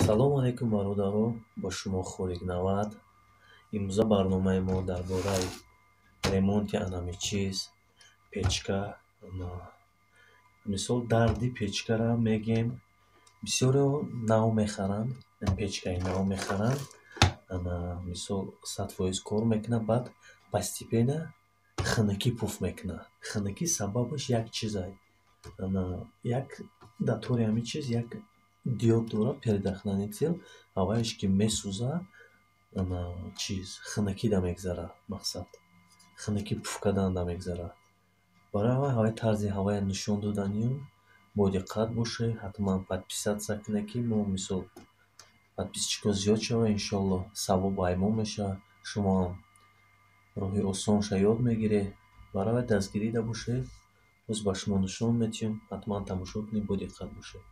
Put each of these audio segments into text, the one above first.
Салому алайкум, бародаро, бо шумо Хорик Навад. Имрӯза барномаи мо дар бораи ремонти анами чиз, печка. Мисол, дарди печкара мегем. Бисёреҳо нав мехаранд, печкаи нав мехаранд. Мисол, 100% кор мекунад, баъд постепенно хунукӣ пуф мекунад. Хунукӣ сабабаш як чизай. Як дар тори ҳамин чиз як диод дорад, предохранитель, ҳаваеш ки месӯзад, чиз хунукида мегзарад, мақсад хунукӣ пуф карданда мегзарад. Барои ҳамин ҳаваи тарзи ҳавая нишон доданию бо диққат бошед, ҳатман подписаться кунед, ки мо, мисол, подписчикҳо зиёд шавад, иншоаллоҳ савоб аймон мешавад, шумоам роҳи осонша ёд мегиред. Барои дастгирида бошед, боз ба шумо нишон медиҳем, ҳатман тамошо кунед, бо диққат бошед.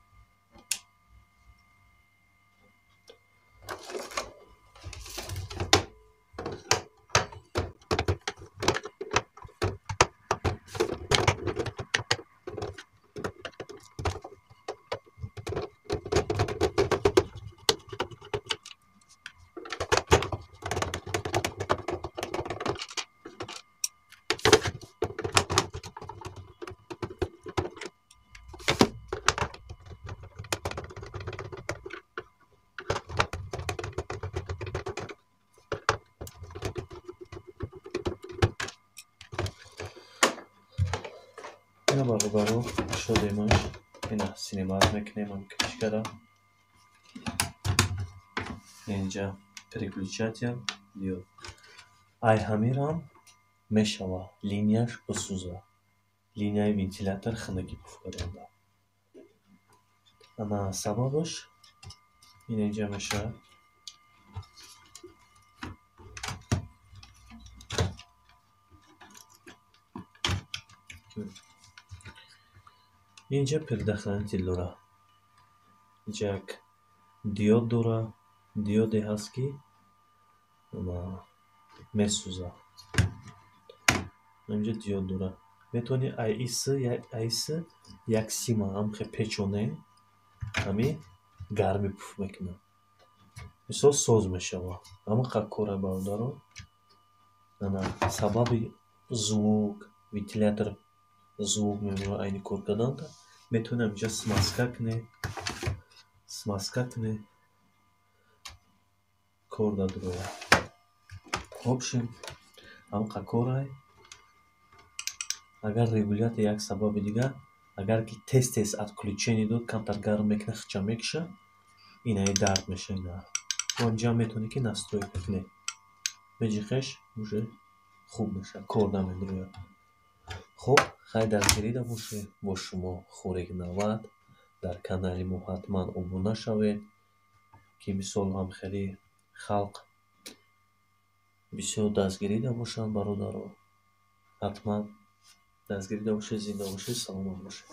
Ина, бародаро, шодемаш, ина снимать мекунем ам крышкара. Инҷа переключатель, диод. Ай ҳамирам мешава линияш бисӯза. Линияи вентилятор хунукӣ пуф карданда. Ана сабабаш ин инҷа мешавад. Инҷа предохранитель дорад. Инҷа як диод дорад, диоде ҳаст, ки месӯзад. Инҷа диод дорад. Метавонӣ АИС як сима ҳамхе печоне, ҳами гармӣ пуф мекунад. Мисол, соз мешавад. Ҳамин кора, бародаро. Ана сабаби звук, вентилятор звук мемонад айни кор карданда. Метавонӣ ҳаминҷа смазка кунӣ, кор дадрояд. В общем, ҳамин корай. Агар регулятор як сабаби дигар, агар ки тез тез отключение дод, камтар гарм мекунад, хича мекушад, инаи дард мешавад ина. Бо инҷа метавонӣ ки настройка кунӣ. Меҷиқеш, уже хуб мешавад, кор намедрояд. Хуб, хайр, дастгирида бошед. Бо шумо Хорик Навад. Дар канали мо ҳатман обуна шавед, ки мисол ҳамхели халқ бисёр дастгирида бошанд, бародаро. Ҳатман дастгирида бошед, зинда бошед, саломат бошед.